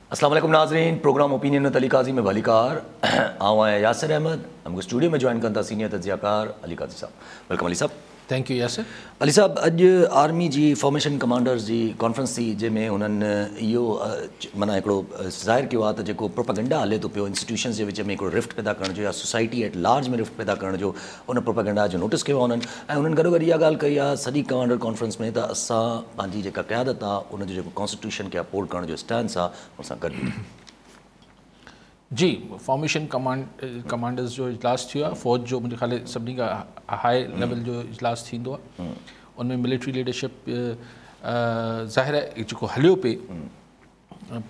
अस्सलाम वालेकुम नाज़रीन, प्रोग्राम ओपिनियन विद अली काज़ी में भलीकार। आऊं आहियां यासिर अहमद। हमको स्टूडियो में जॉइन कनि था सीनियर तजियाकार अली काज़ी साहब। Welcome Ali साहब। Thank you Yasir. Ali साहब, अॼु आर्मी जी फॉर्मेशन कमांडर्स जी कॉन्फ्रेंस थी, जंहिंमें हुननि इहो माना हिकिड़ो ज़ाहिर कयो आहे त जेको प्रोपेगेंडा हले थो पियो इंस्टीट्यूशंस जे विच में हिकिड़ो रिफ्ट पैदा करण जो या सोसाइटी एट लार्ज में रिफ्ट पैदा करण जो, उन प्रोपेगेंडा जो नोटिस कयो आहे हुननि। ऐं हुननि गॾोगॾु इहा ॻाल्हि कई आहे सॼी कमांडर कॉन्फ्रेंस में त असां पंहिंजी जेका क़यादत आहे उनजो जेको कॉन्स्टिट्यूशन खे अपहोल्ड करण जो स्टैंस आहे उन सां गॾु। जी, फॉर्मेशन कमांडर्स जो इजलास थियो आहे फ़ौज जो, मुंहिंजे ख़्याल सभिनी खां हाई लेवल जो इजलास थींदो आहे। उन में मिलिट्री लीडरशिप ज़ाहिर आहे जेको हलियो पए,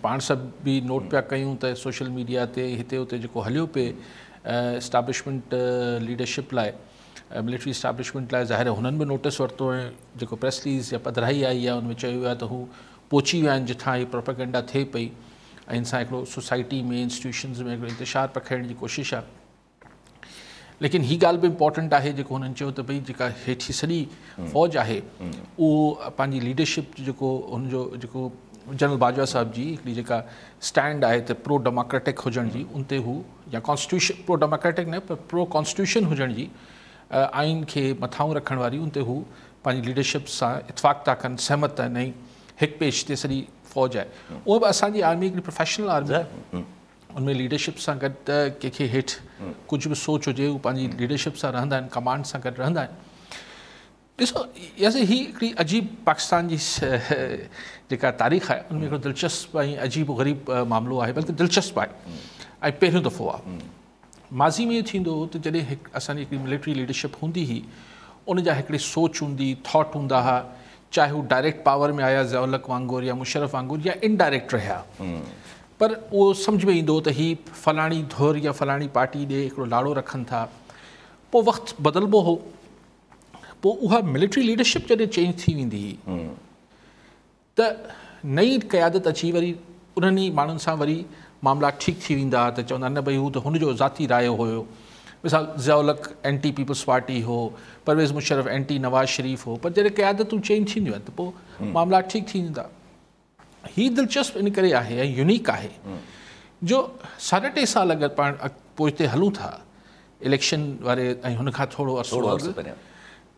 पाण सभु बि नोट पिया कयूं त सोशल मीडिया ते हिते हुते जेको हलियो पए एस्टेब्लिशमेंट लीडरशिप लाइ, मिलिट्री एस्टेब्लिशमेंट लाइ, ज़ाहिर आहे हुननि बि नोटिस वरितो ऐं जेको प्रेस रिलीज़ या पधराई आई आहे उन में चयो वियो आहे त हू पहुची विया आहिनि जिथां हीअ प्रोपेगेंडा थिए पई ऐं इन सां हिकिड़ो सोसाइटी में इंस्टीट्यूशंस में हिकिड़ो इंतशार पखेड़ण जी कोशिशि आहे। लेकिन हीअ ॻाल्हि बि इम्पोर्टेंट आहे जेको हुननि चयो त भई जेका हेठी सॼी फ़ौज आहे उहो पंहिंजी लीडरशिप जेको हुनजो जेको जनरल बाजवा साहिब जी हिकिड़ी जेका स्टैंड आहे त प्रो डेमोक्रेटिक हुजण जी, उन ते हू या कॉन्स्टिट्यूशन प्रो डेमोक्रेटिक न पर प्रो कॉन्स्टिट्यूशन हुजण जी, आइन खे मथाऊं रखण वारी, उन ते हू पंहिंजी लीडरशिप सां इतफ़ाक़ था कनि, सहमत आहिनि ऐं हिकु पेज ते सॼी फ़ौज आहे। उहा बि असांजी आर्मी हिकिड़ी प्रोफेशनल आर्मी आहे, उन में लीडरशिप सां गॾु त कंहिंखे हेठि कुझु बि सोच हुजे हू पंहिंजी लीडरशिप सां रहंदा आहिनि, कमांड सां गॾु रहंदा आहिनि। ॾिसो यासे हीअ हिकिड़ी अजीब पाकिस्तान जी जेका तारीख़ आहे उन में हिकिड़ो दिलचस्प ऐं अजीब ग़रीब मामिलो आहे, बल्कि दिलचस्प आहे ऐं पहिरियों दफ़ो आहे। माज़ी में इहो थींदो हो त जॾहिं हिकु असांजी हिकिड़ी मिलिट्री लीडरशिप हूंदी हुई, उन जा हिकिड़ी सोच हूंदी, थॉट हूंदा हुआ, चाहे हू डायरेक्ट पावर में आया ज़िया उल हक़ वांगुरु या मुशर्रफ वांगुरु या इनडायरेक्ट रहिया, पर उहो सम्झ में ईंदो त हीअ फलाणी धुर या फलाणी पार्टी ॾे हिकिड़ो लाड़ो रखनि था। पोइ वक़्तु बदिलबो हो, पोइ उहा मिलिट्री लीडरशिप जॾहिं चेंज थी वेंदी हुई त नई क़यादत अची वरी उन्हनि ई माण्हुनि सां वरी मामला ठीकु थी वेंदा त चवंदा न भई हू त हुनजो ज़ाती रायो हुयो। मिसाल Zia ul Haq anti Peoples Party हो, परवेज़ मुशर्रफ एंटी नवाज़ शरीफ हो, पर जॾहिं क़यादतूं चेंज थींदियूं आहिनि त पोइ मामला ठीकु थी वेंदा। हीअ दिलचस्प इन करे आहे ऐं यूनिक आहे जो 3.5 साल अगरि पाण पोइते हलूं था इलेक्शन वारे ऐं हुन खां थोरो अरसो अॻु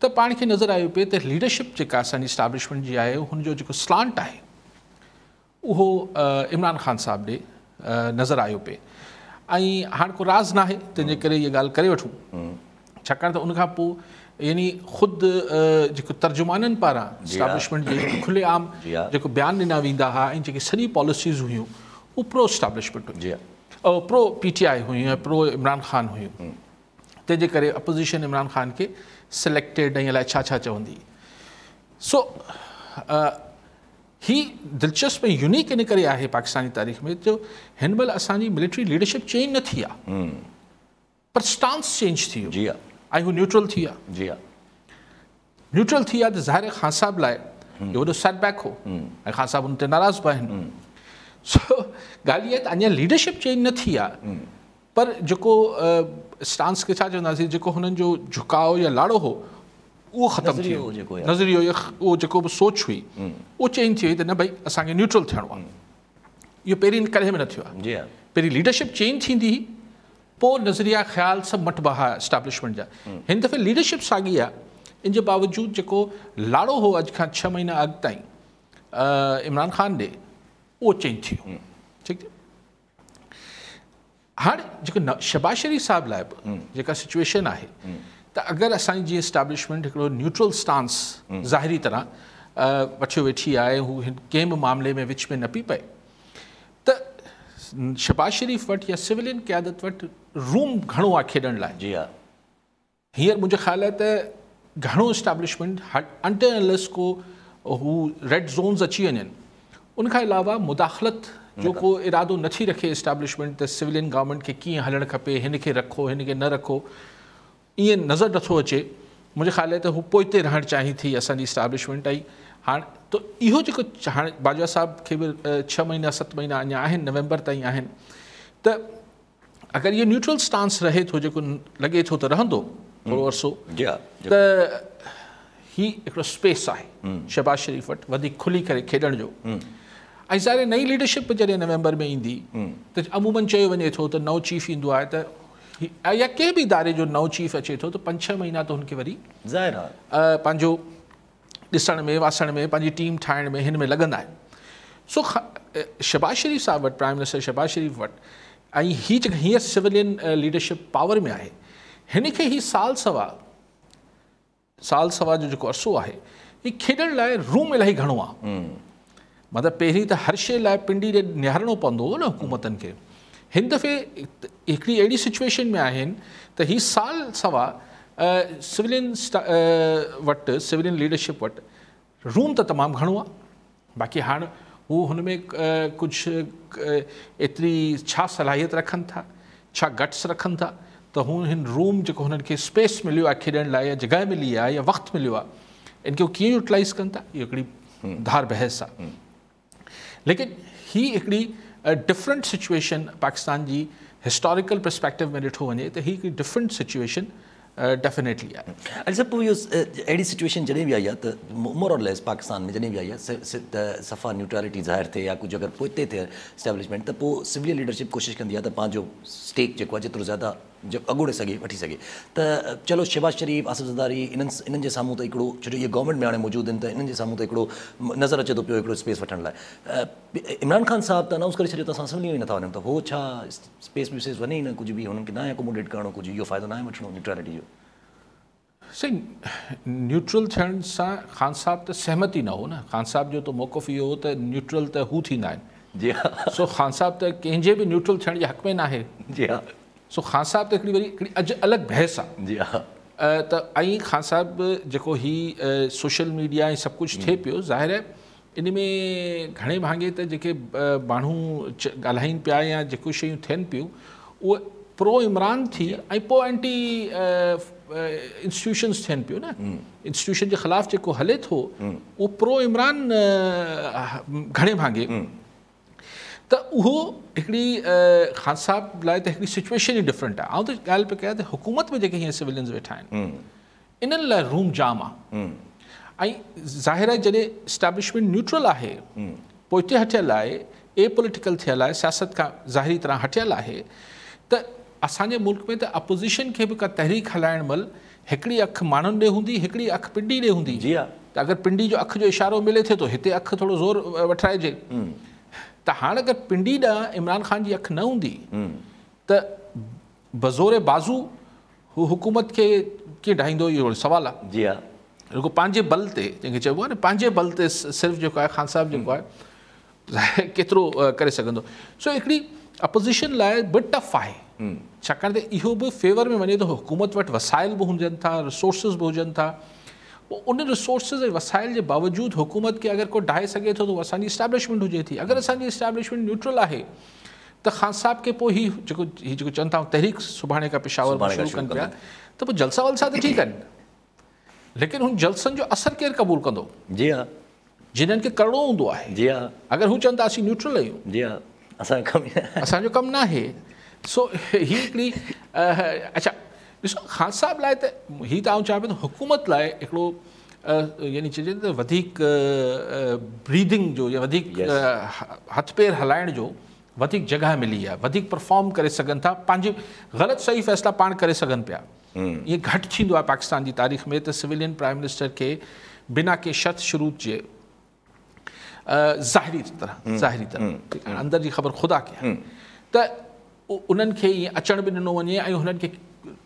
त पाण खे नज़र आयो पिए त लीडरशिप जेका असांजी एस्टेब्लिशमेंट जी आहे हुनजो जेको स्लांट आहे उहो इमरान ख़ान साहिब ॾे नज़र आयो पिए। ऐं हाणे को राज़ न आहे तंहिंजे करे इहा ॻाल्हि करे वठूं, छाकाणि त उन खां पोइ यानी ख़ुदि जेको तर्जुमाननि पारां एस्टेब्लिशमेंट जे खुलेआम जेको बयान ॾिना वेंदा हुआ ऐं जेके सॼी पॉलिसीज़ हुयूं उहो प्रो एस्टेब्लिशमेंट हुई, प्रो PTI हुयूं ऐं प्रो इमरान ख़ान हुयूं। तंहिंजे करे अपोज़िशन इमरान ख़ान खे सिलेक्टेड ऐं अलाए छा छा चवंदी। सो हीअ दिलचस्प ऐं यूनिक इन करे आहे पाकिस्तानी तारीख़ में जो हिन महिल असांजी मिलिट्री लीडरशिप चेंज न थी आहे पर स्टांस चेंज थी वियो जी ऐं हू न्यूट्रल थी विया। जी हा, न्यूट्रल थी विया त ज़ाहिर ख़ान साहिब लाइ इहो वॾो सेटबैक हो ऐं ख़ान साहिब उन ते नाराज़ बि आहिनि। सो ॻाल्हि इहा त अञा लीडरशिप चेंज न थी आहे पर जेको स्टांस खे छा चवंदासीं, जेको हुननि जो झुकाव या लाड़ो हो उहो ख़तमु थी वियो, नज़रियो या उहो जेको बि सोच हुई उहो चेंज थी वई त न भई असांखे न्यूट्रल थियणो आहे। इहो पहिरीं कॾहिं बि न थियो आहे। जी हा, पहिरीं लीडरशिप चेंज थींदी हुई पोइ नज़रिया ख़्याल सभु मटिबा हुआ एस्टेब्लिशमेंट जा। हिन दफ़े लीडरशिप साॻी आहे, इन जे बावजूद जेको लाड़ो हो अॼु खां 6 महीना अॻु ताईं इमरान ख़ान ॾे उहो चेंज थी वियो। ठीकु, हाणे जेको शहबाज़ शरीफ साहिब लाइ बि जेका सिचुएशन आहे त अगरि असांजी जीअं एस्टेब्लिशमेंट हिकिड़ो न्यूट्रल स्टांस ज़ाहिरी तरह वठियो वेठी आहे, हू हिन कंहिं बि मामले में विच में न पई पए, त शहबाज़ शरीफ वटि या सिविलियन क़यादत वटि रूम घणो आहे खेॾण लाइ। जी हा, हींअर मुंहिंजो ख़्यालु आहे त घणो एस्टेब्लिशमेंट अनटिल अनलेस को हू रेड ज़ोन्स अची वञनि, उनखां अलावा मुदाख़लत जो को इरादो नथी रखे एस्टेब्लिशमेंट त सिविलियन गवर्नमेंट खे कीअं हलणु खपे, हिन खे रखो हिन खे न रखो, ईअं नज़र नथो अचे। मुंहिंजो ख़्यालु आहे त हू पोइते रहणु चाहे थी असांजी एस्टेब्लिशमेंट आई। हाणे त इहो जेको हाणे बाजवा साहिब खे बि 6 महीना 7 महीना अञा आहिनि, नवंबर ताईं आहिनि, त अगरि इहो न्यूट्रल स्टांस रहे थो जेको लॻे थो त रहंदो थोरो अरसो, त ही हिकिड़ो स्पेस आहे शहबाज़ शरीफ वटि वधीक खुली करे खेॾण जो। ऐं ज़ाहिर नई लीडरशिप जॾहिं नवंबर में ईंदी त अमूमन चयो वञे थो त नओं चीफ ईंदो आहे त या कंहिं बि इदारे जो नओं चीफ अचे थो त 5-6 महीना त हुनखे वरी ज़ाहिर आहे पंहिंजो ॾिसण में वासण में पंहिंजी टीम ठाहिण में हिन में लॻंदा आहिनि। सो शहबाज शरीफ साहिब वटि, प्राइम मिनिस्टर शहबाज शरीफ वटि ऐं हीअ जेका हींअर सिविलियन लीडरशिप पावर में आहे, हिन खे हीउ साल सवा जो जेको अरसो आहे हीउ खेॾण लाइ रूम इलाही घणो आहे। मतिलबु पहिरीं त हर शइ लाइ पिंडी ॾे निहारणो पवंदो हो न हुकूमतनि खे। हिन दफ़े हिकिड़ी अहिड़ी सिचुएशन में आहिनि त हीउ साल सवा सिविलियन वटि, सिविलियन लीडरशिप वटि रूम त तमामु घणो आहे। बाक़ी हाणे हू हुन में कुझु एतिरी छा सलाहियत रखनि था, छा गट्स रखनि था त हू हिन रूम जेको हुननि खे स्पेस मिलियो आहे खेॾण लाइ या जॻह मिली आहे या वक़्तु मिलियो आहे, इनखे कीअं यूटिलाइज़ कनि था, इहो हिकिड़ी धार बहस आहे। लेकिन हीअ हिकिड़ी डिफरेंट सिचुएशन पाकिस्तान जी हिस्टोरिकल पर्सपेक्टिव में ॾिठो वञे त हीअ हिकिड़ी डिफरेंट सिचुएशन डेफिनेटली आहे। अली साहब, पोइ इहो अहिड़ी सिचुएशन जॾहिं बि आई आहे त मोर और लेस पाकिस्तान में जॾहिं बि आई आहे त सफ़ा न्यूट्रलिटी ज़ाहिर थिए या कुझु अगरि पोइते थिए एस्टेब्लिशमेंट त पोइ सिविलियन लीडरशिप कोशिशि कंदी आहे त पंहिंजो स्टेक जेको आहे जेतिरो ज़्यादा अॻोड़े सघे वठी सघे। त चलो शहबाज शरीफ, आसिफ ज़रदारी इन्हनि जे साम्हूं त हिकिड़ो, छो जो इहे गवर्नमेंट में हाणे मौजूदु आहिनि त इन्हनि जे साम्हूं त हिकिड़ो नज़र अचे थो पियो हिकिड़ो स्पेस वठण लाइ। इमरान ख़ान साहिबु त अनाउंस करे छॾियो त असां असेंबली में नथा वञूं, त हो छा स्पेस विस्पेस वञे ई न कुझु बि, हुननि खे न आहे एकोमोडेट करिणो कुझु, इहो फ़ाइदो न आहे वठिणो न्यूट्रलिटी जो। सही, न्यूट्रल थियण सां ख़ान साहिबु त सहमति ई न हो न। ख़ान साहिबु जो त मौक़िफ़ इहो हो त न्यूट्रल त हू थींदा आहिनि। जी हा। सो ख़ान साहिबु त कंहिंजे बि न्यूट्रल थियण जे हक़ में न आहे। जी हा। सो ख़ान साहिबु त हिकिड़ी वरी हिकिड़ी अलॻि बहस आहे। जी हा। त ऐं ख़ान साहिबु जेको हीउ सोशल मीडिया ऐं सभु कुझु थिए पियो, ज़ाहिर आहे इन में घणे भाङे त जेके माण्हू ॻाल्हाइनि पिया या जेको शयूं थियनि पियूं उहे प्रो इमरान थी ऐं पोइ एंटी इंस्टीट्यूशंस थियनि पियूं न। इंस्टीट्यूशन जे ख़िलाफ़ जेको हले थो उहो प्रो इमरान घणे भाङे, त उहो हिकिड़ी ख़ान साहिब लाइ त हिकिड़ी सिचुएशन ई डिफरेंट आहे। आउं त ॻाल्हि पियो कयां त हुकूमत में जेके हींअर सिविलियंस वेठा आहिनि इन्हनि लाइ रूम जाम आहे। ऐं ज़ाहिर आहे जॾहिं एस्टेब्लिशमेंट न्यूट्रल आहे, पोइते हटियल आहे, ए पोलिटिकल थियल आहे, सियासत खां ज़ाहिरी तरह हटियल आहे, त असांजे मुल्क में त अपोज़िशन खे बि का तहरीक हलाइण महिल हिकिड़ी अखि माण्हुनि ॾे हूंदी, हिकिड़ी अखि पिंडी ॾे हूंदी। जी हा। त अगरि पिंडी जो अखि जो इशारो मिले थिए तो हिते अखि थोरो ज़ोर वठाइजे। त हाणे अगरि पिंडी ॾांहुं इमरान ख़ान जी अखि न हूंदी त बज़ोर बाज़ू हू हुकूमत खे कीअं ढाहींदो, इहो सवालु आहे। जी हा। रुगो पंहिंजे बल ते, जंहिंखे चइबो आहे न, पंहिंजे बल ते सिर्फ़ु जेको आहे ख़ान साहिबु जेको आहे केतिरो करे सघंदो। सो हिकिड़ी अपोज़िशन लाइ बि टफ आहे, छाकाणि त इहो बि फेवर में वञे थो। हुकूमत वटि वसाइल बि हुजनि था, रिसोर्सिस बि हुजनि था, पोइ उन रिसोर्सिस ऐं वसाइल जे बावजूदु हुकूमत खे अगरि को ढाहे सघे थो त उहा असांजी एस्टेब्लिशमेंट हुजे थी। अगरि असांजी एस्टेब्लिशमेंट न्यूट्रल आहे त ख़ान साहिब खे पोइ हीउ जेको चवनि था तहरीक सुभाणे खां पेशावर में शुरू कनि पिया त पोइ जलसा वलसा त ठीकु आहिनि, लेकिन हुन जलसनि जो असरु केरु क़बूल कंदो? जी हा। जिन्हनि खे करिणो हूंदो आहे। जी हा। अगरि हू चवनि था असीं न्यूट्रल आहियूं, जी हा, असांजो कमु न आहे। सो हीअ हिकिड़ी अच्छा ॾिसो ख़ान साहिब लाइ त हीअ त आउं चवां पियो त हुकूमत लाइ हिकिड़ो यानी चइजे त वधीक ब्रीदिंग जो या वधीक हथ पेर हलाइण जो वधीक जॻह मिली आहे, वधीक परफॉर्म करे सघनि था, पंहिंजे ग़लति सही फ़ैसिला पाण करे सघनि पिया। इएं घटि थींदो आहे पाकिस्तान जी तारीख़ में त सिविलियन प्राइम मिनिस्टर खे बिना कंहिं शर्त शुरूत जे ज़ाहिरी तरह अंदरि जी ख़बर ख़ुदा खे आहे, त उन्हनि खे ईअं अचणु बि ॾिनो वञे ऐं हुननि खे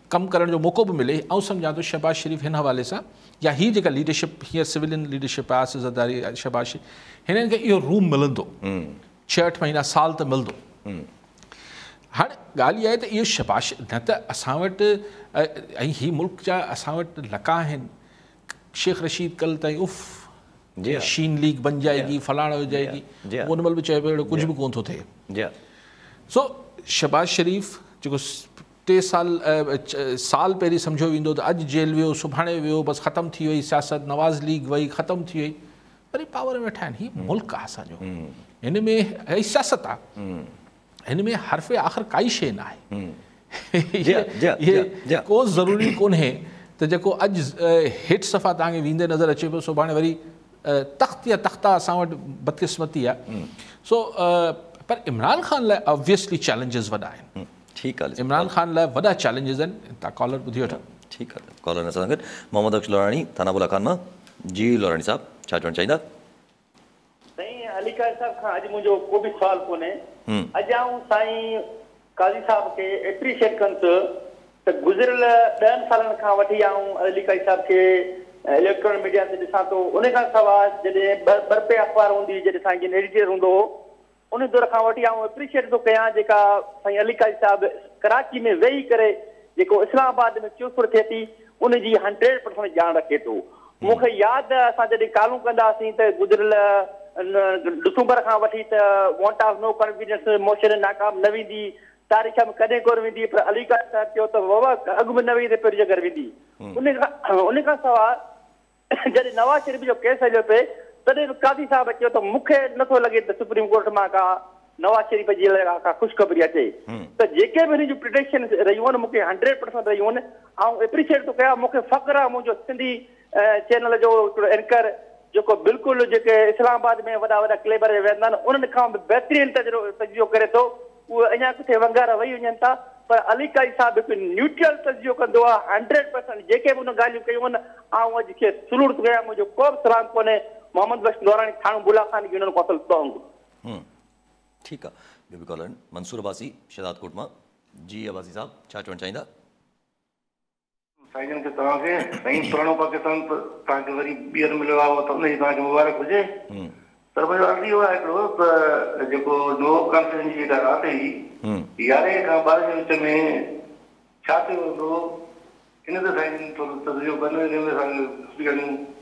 कमु करण जो मौक़ो बि मिले। ऐं सम्झां थो शहबाज शरीफ़ हिन हवाले सां या हीअ जेका लीडरशिप हींअर सिविलियन लीडरशिप आहे, आसिफ ज़रदारी, शहबाज शरीफ़, हिननि खे इहो रूम मिलंदो, 6-8 महीना साल त मिलंदो। हाणे ॻाल्हि इहा आहे त इहो शहबाज न त असां वटि ऐं हीउ मुल्क जा असां वटि लका आहिनि। शेख रशीद कल ताईं उफ शीन लीग बन जाएगी, फलाणो हो जाएगी, उन महिल बि चए पियो अहिड़ो कुझु बि कोन थो थिए। सो शहबाज शरीफ़ जेको 3 साल साल पहिरीं सम्झो वेंदो त अॼु जेल वियो, सुभाणे वियो, बसि ख़तमु थी वई सियासत, नवाज़ लीग वई, ख़तमु थी वई, वरी पावर में वेठा आहिनि। हीउ मुल्क आहे असांजो, हिन में ही सियासत आहे, हिन में हर्फ़ आख़िर काई शइ न आहे। इहे को ज़रूरी कोन्हे त जेको अॼु हेठि सफ़ा तव्हांखे वेंदे नज़र अचे पियो, सुभाणे वरी तख़्त या तख़्ता असां वटि बदकिस्मती आहे। सो पर इमरान ख़ान लाइ ऑब्वियसली चैलेंजेस वॾा आहिनि। ठीकु आहे, इमरान ख़ान लाइ वॾा चैलेंजेस आहिनि। तव्हां कॉलर ॿुधी वठो। ठीकु आहे, कॉलर असां सां गॾु मोहम्मद अक्ष लोराणी थाना बुला ख़ान मां। जी लोराणी साहिबु, छा चवणु चाहींदा? साईं अली क़ाज़ी साहिब खां अॼु मुंहिंजो को बि सुवाल कोन्हे। अॼु आउं साईं काज़ी साहिब खे एप्रीशिएट कंदुसि त गुज़िरियल 10 सालनि खां वठी आउं अली क़ाज़ी साहिब खे इलेक्ट्रॉनिक मीडिया ते ॾिसां थो। उन खां सवाइ जॾहिं बर्फे अख़बार हूंदी हुई, जॾहिं साईं जिन एडिटर हूंदो हो, उन दौर खां वठी आउं एप्रीशिएट थो कयां जेका साईं अली क़ाज़ी साहिब कराची में वेही करे जेको इस्लामाबाद में चुरफुर थिए थी उनजी 100% ॼाण रखे थो। मूंखे यादि असां जॾहिं कालूं कंदा हुआसीं त गुज़िरियल डिसंबर खां वठी त want of no confidence motion नाकाम न वेंदी, तारीख़ में कॾहिं कोन वेंदी, पर अली क़ाज़ी साहिब चयो त बाबा अॻु में न वेंदी पहिरीं जगह वेंदी। उन खां सवाइ जॾहिं नवाज़ शरीफ़ जो केस हलियो पए तॾहिं काज़ी साहिब चयो त मूंखे नथो लॻे त सुप्रीम कोर्ट मां का नवाज़ शरीफ़ जे लाइ का ख़ुशख़बरी अचे। त जेके बि हिन जूं प्रिडिक्शन रहियूं आहिनि मूंखे 100% रहियूं आहिनि। ऐं एप्रीशिएट थो कयां, मूंखे फ़ख्र आहे मुंहिंजो सिंधी चैनल जो हिकिड़ो एंकर जेको बिल्कुलु जेके इस्लामाबाद में वॾा वॾा क्लेबर वेंदा आहिनि उन्हनि खां बि बहितरीन तजियो करे थो। उहे अञा किथे वंगार वही वञनि था, पर अली क़ाज़ी साहिबु हिकु न्यूट्रल तजियो कंदो आहे 100%। जेके बि उन ॻाल्हियूं कयूं आहिनि आउं अॼु खे सलूट थो कयां, मुंहिंजो को बि सलाम कोन्हे। मोहम्मद बख़्श लोराणी थाणो बुला ख़ान यूनियन कौंसिल तोंग। ठीकु आहे, ॿियो बि कॉलर मंसूर अब्बासी शहदादकोट मां। जी अब्बासी साहिबु, छा चवणु चाहींदा? साईं जन खे तव्हांखे साईं पुराणो पाकिस्तान तव्हांखे वरी ॿीहर मिलियो आहे, उहो त उनजी तव्हांखे मुबारक हुजे। पर मुंहिंजो अर्ज़ु इहो आहे हिकिड़ो त जेको नो कॉन्फिडेंस जी जेका राति हुई 11 खां 12 जे विच में छा थियो हूंदो, इन ते साईं जन थोरो तजियो कनि। इन में असांखे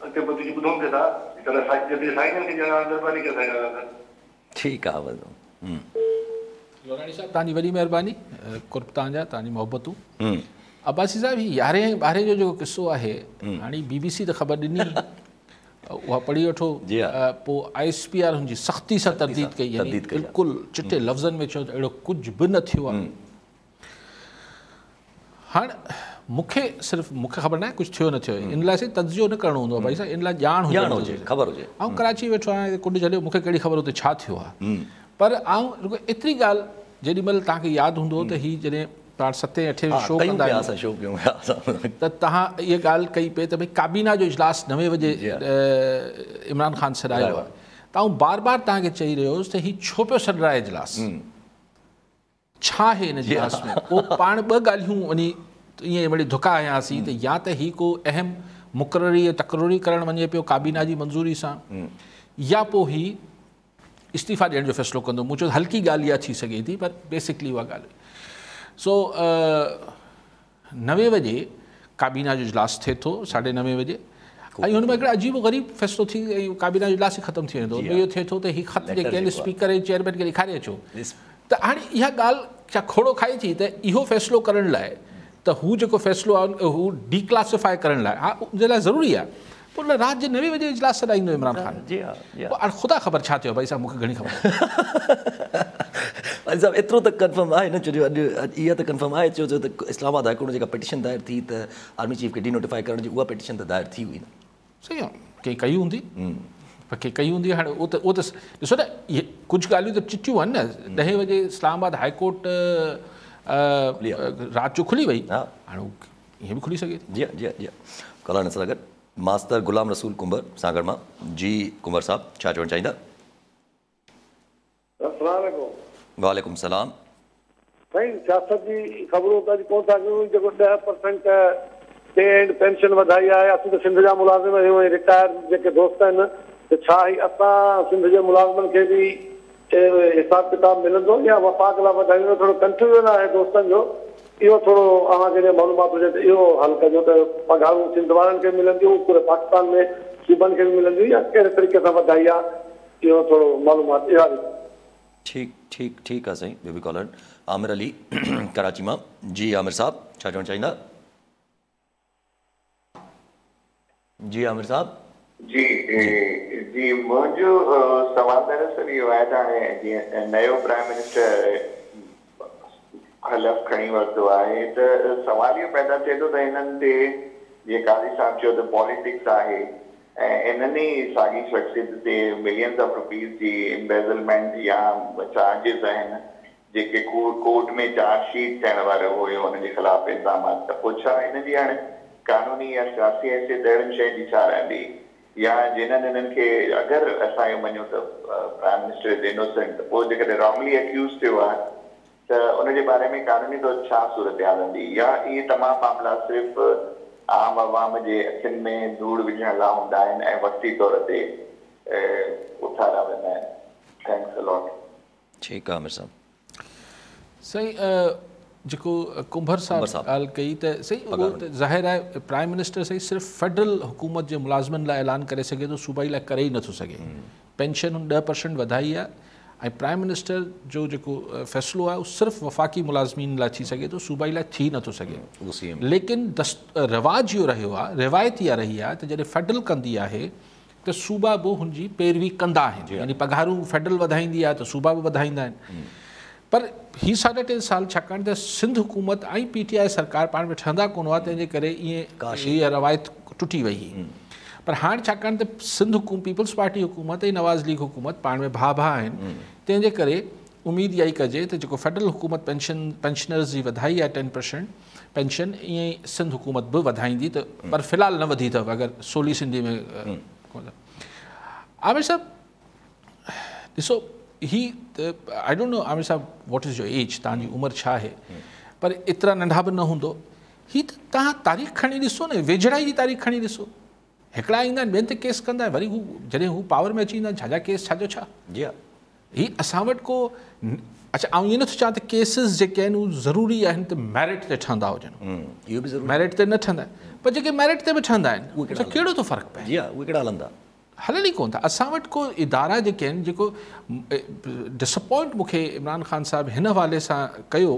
अॻिते वधीक ॿुधूं बि था, साईं जन खे ॼाण महिरबानी करे साईं। ठीकु आहे लोराणी साहिबु, तव्हांजी वॾी महिरबानी, क़ुर्ब तव्हांजा, तव्हांजी मोहबतूं। अब्बासी साहिबु, हीउ 11 ऐं 12 जो जेको किसो आहे, हाणे बीबीसी त ख़बर ॾिनी, उहा पढ़ी वठो। पोइ ISPR हुनजी सख़्ती सां तरदीद कई, यानी बिल्कुलु चिटे लफ़्ज़नि में चयो त अहिड़ो कुझु बि न थियो आहे। हाणे मूंखे सिर्फ़ु मूंखे ख़बर न आहे कुझु थियो न थियो, इन लाइ साईं तजियो न करिणो हूंदो आहे भाई साहिब, इन लाइ ॼाण हुजे, ख़बर हुजे। आउं कराची वेठो आहियां, कुंड झलियो, मूंखे कहिड़ी ख़बर हुते छा थियो आहे। पर आउं रुॻो एतिरी ॻाल्हि, जेॾी महिल तव्हांखे यादि हूंदो त हीउ जॾहिं पाण 7 8 शो कंदा आहियूं त तव्हां इहा ॻाल्हि कई पई त भई काबीना जो इजलास 9 बजे इमरान ख़ान सॾायो आहे, त आउं बार बार तव्हांखे चई रहियो हुउसि त हीउ छो पियो सॾाए इजलास, छा आहे हिन इजलास में? पोइ पाण ॿ ॻाल्हियूं वञी ईअं वरी धुका हयासीं त या त हीउ को अहम मुक़ररी या तकरूरी करणु वञे पियो काबीना जी मंज़ूरी सां, या पोइ हीउ इस्तीफ़ा ॾियण जो फ़ैसिलो कंदो। मूं चयो हल्की ॻाल्हि इहा थी सघे थी, पर बेसिकली उहा ॻाल्हि। सो 9 बजे काबीना जो इजलास थिए थो, 9:30 बजे, ऐं हुन में हिकिड़ो अजीब ग़रीब फ़ैसिलो थी ऐं काबीना जो इजलास ई ख़तमु थी वेंदो। इहो थिए थो त हीउ ख़त जेके आहिनि स्पीकर ऐं चेयरमैन खे ॾेखारे अचो। त हाणे इहा ॻाल्हि छा खोड़ो खाए थी त इहो फ़ैसिलो करण लाइ त हू जेको फ़ैसिलो आहे हू डीक्लासीफाई करण लाइ, हा उनजे लाइ ज़रूरी आहे। पोइ उन राति जे 9 बजे इजलास सॾाईंदो इमरान ख़ान। जी हा, पोइ ख़ुदा ख़बर छा थियो भाई साहिबु, मूंखे घणी ख़बर। भाई साहिबु, एतिरो त कन्फर्म आहे न, छो जो अॼु इहा त कन्फर्म आहे, छो जो त इस्लामाबाद हाई कोर्ट में जेका पिटिशन दायर थी त आर्मी चीफ खे डीनोटिफाई करण जी, उहा पिटिशन त दायर थी हुई न। सही आहे, कंहिं कई हूंदी, पर कंहिं कई हूंदी। हाणे उहो त ॾिसो न, इहे कुझु ॻाल्हियूं त चिटियूं आहिनि न। 10 बजे इस्लामाबाद हाई कोर्ट राति जो खुली वई, हाणे ईअं बि खुली सघे थी। जी जी जी। कलान सां गॾु मास्तर ग़ुलाम रसूल कुंभर सांगड़ मां। जी कुंभर साहिबु, छा चवणु चाहींदा? अस्सलाम वालेकुम। वालेकुम सलाम। साईं, सियासत जी ख़बरूं त अॼु कोन था कयूं। जेको 10% पे एंड पेंशन वधाई आहे, असीं त सिंध जा मुलाज़िम आहियूं ऐं रिटायर जेके दोस्त आहिनि, त छा ही असां सिंध जे मुलाज़िमनि खे बि हिसाब किताब मिलंदो या वफ़ाक़ लाइ वधाईंदो? थोरो कन्फ्यूज़न आहे दोस्तनि जो, इहो थोरो अव्हांखे जे मालूमात हुजे त इहो हल कजो त पघारूं सिंध वारनि खे मिलंदियूं, पूरे पाकिस्तान में सूबनि खे बि मिलंदियूं या कहिड़े तरीक़े सां वधाई आहे, इहो थोरो मालूमात इहा। ठीकु ठीकु ठीकु आहे साईं। ॿियो बि कॉलर आमिर अली कराची मां। जी आमिर साहिबु, छा चवणु चाहींदा? जी आमिर साहिबु। जी जी, मुंहिंजो सवाल दरअसल इहो आहे त हाणे जीअं नयो प्राइम मिनिस्टर हलफ़ खणी वरितो आहे, त सवाल इहो पैदा थिए थो त हिननि ते जीअं काज़ी साहिबु चयो त पॉलिटिक्स आहे, ऐं इन्हनि ई साॻी शख़्सियत ते मिलियंस ऑफ रुपीज़ जी एम्बेज़लमेंट या चार्जिस आहिनि जेके कोर्ट में चार्ज शीट थियण वारो हुयो हुनजे ख़िलाफ़ इल्ज़ाम। त पोइ छा इन जी हाणे क़ानूनी या सियासी हैसियत अहिड़ियुनि शयुनि जी छा रहंदी? या जिन्हनि हिननि खे अगरि असां इहो मञूं त प्राइम मिनिस्टर is innocent, त पोइ जेकॾहिं रॉन्गली अक्यूज़ थियो आहे त उनजे बारे में क़ानूनी तौर छा सूरत हाल हूंदी? या इहे तमामु मामला सिर्फ़ु आम अवाम जे अखियुनि में धूड़ विझण लाइ हूंदा आहिनि ऐं वक़्ती तौर ते उथारा वेंदा आहिनि? Thanks a lot. ठीकु आहे आमिर साहब। सही जेको कुंभर साहब ॻाल्हि कई त सही, उहो त ज़ाहिर आहे प्राइम मिनिस्टर सही सिर्फ़ु फेडरल हुकूमत जे मुलाज़िमनि लाइ ऐलान करे सघे थो, सूबाई लाइ करे ई नथो सघे। पेंशन हुन 10% वधाई आहे ऐं प्राइम मिनिस्टर जो जेको फ़ैसिलो आहे उहो सिर्फ़ु वफ़ाक़ी मुलाज़मीन लाइ थी सघे थो, सूबाई लाइ थी नथो सघे। लेकिन रिवाज इहो रहियो आहे, रिवायत इहा रही आहे त जॾहिं फेडरल कंदी आहे त सूबा बि हुनजी पैरवी कंदा आहिनि, यानी पघारूं फेडरल वधाईंदी आहे त सूबा बि वधाईंदा आहिनि। पर ही 3.5 साल छाकाणि त सिंध हुकूमत ऐं पीटीआई सरकार पाण में ठहंदा कोन हुआ, तंहिंजे करे ईअं इहा रवायत टुटी वई हुई। पर हाणे छाकाणि त सिंध हुकूमत, पीपल्स पार्टी हुकूमत ऐं नवाज़ लीग हुकूमत पाण में भाउ भाउ आहिनि, तंहिंजे करे उमेद इहा ई कजे त जेको फेडरल हुकूमत पेंशनर्स जी वधाई आहे 10% पेंशन, ईअं ई सिंध हुकूमत बि वधाईंदी। त पर फ़िलहाल न वधी अथव अगरि सोली सिंधी में। आमिर साहब ॾिसो, ही I don't know Aamir Sahib what is your age, तव्हांजी उमिरि छा आहे, पर एतिरा नंढा बि न हूंदो। ही त तव्हां तारीख़ खणी ॾिसो न, वेझड़ाई जी तारीख़ खणी ॾिसो, हिकिड़ा ईंदा आहिनि ॿियनि ते केस कंदा आहिनि, वरी हू जॾहिं हू पावर में अची ईंदा आहिनि छाजा केस छाजो छा। जी हा, ही असां वटि को अच्छा आउं ईअं नथो चवां त केसिस जेके आहिनि उहे ज़रूरी आहिनि त मेरिट ते ठहंदा हुजनि, इहो बि ज़रूरी मेरिट ते न ठहंदा आहिनि, पर जेके मेरिट ते बि ठहंदा आहिनि उहे कहिड़ो थो फ़र्क़ु पए? जी हा, उहे कहिड़ा हलंदा? हलनि ई कोन था। असां वटि को इदारा जेके आहिनि, जेको डिसअपॉइंट मूंखे इमरान ख़ान साहिबु हिन हवाले सां कयो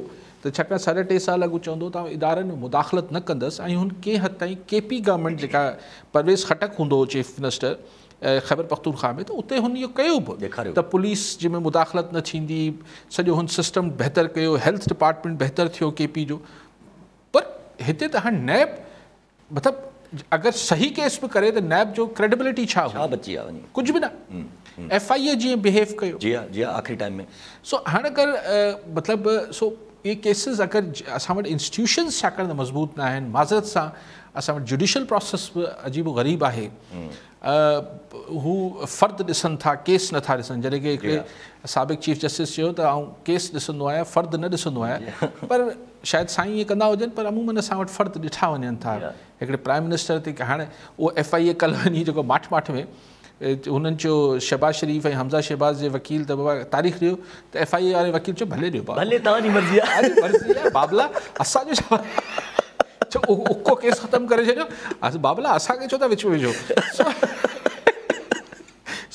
त छाकाणि 3.5 साल अॻु चवंदो त आउं इदारनि में मुदाख़लत न कंदुसि, ऐं हुन कंहिं हद ताईं केपी गवर्नमेंट जेका परवेज़ ख़टक हूंदो हो चीफ मिनिस्टर ख़ैबर पख्तूनख्वा में, त उते हुन इहो कयो बि त पुलिस जंहिंमें मुदाख़लत न थींदी, सॼो हुन सिस्टम बहितर कयो, हेल्थ डिपार्टमेंट बहितर थियो केपी जो। पर हिते त हाणे नैब मतिलबु अगरि सही केस बि करे त नैब जो क्रेडिबिलिटी छा छा बची आहे वञी? कुझु बि न। एफ I ए जीअं बिहेव कयो, जी हा जी हा, आख़िरी टाइम में। सो हाणे अगरि मतिलबु सो इहे केसिस अगरि असां वटि इंस्टीट्यूशन्स छाकाणि त मज़बूत न आहिनि, माज़रत सां असां वटि जुडिशल प्रोसेस बि अजीब ग़रीब आहे, हू फ़र्द ॾिसनि था केस नथा ॾिसनि। जॾहिं की हिकिड़े साबिक़ चीफ जस्टिस चयो त आउं केस ॾिसंदो आहियाँ फ़र्द न ॾिसंदो आहियाँ, पर शायदि साईं ईअं कंदा हुजनि, पर अमूमन असां वटि फ़र्द ॾिठा वञनि था। हिकिड़े प्राइम मिनिस्टर ते हाणे उहो एफ I ए कल्ह वञी जेको माठ माठ में हुननि चयो शहबाज़ शरीफ़ ऐं हमज़ा शहबाज़ जे वकील त बाबा तारीख़ ॾियो, त एफ I ए वारे वकील चयो भले ॾियो, भले तव्हांजी मर्ज़ी आहे, मर्ज़ी आहे बाबला, असांजो छा उको केस ख़तमु करे छॾियो, बाबला असांखे छो था विच में विझो।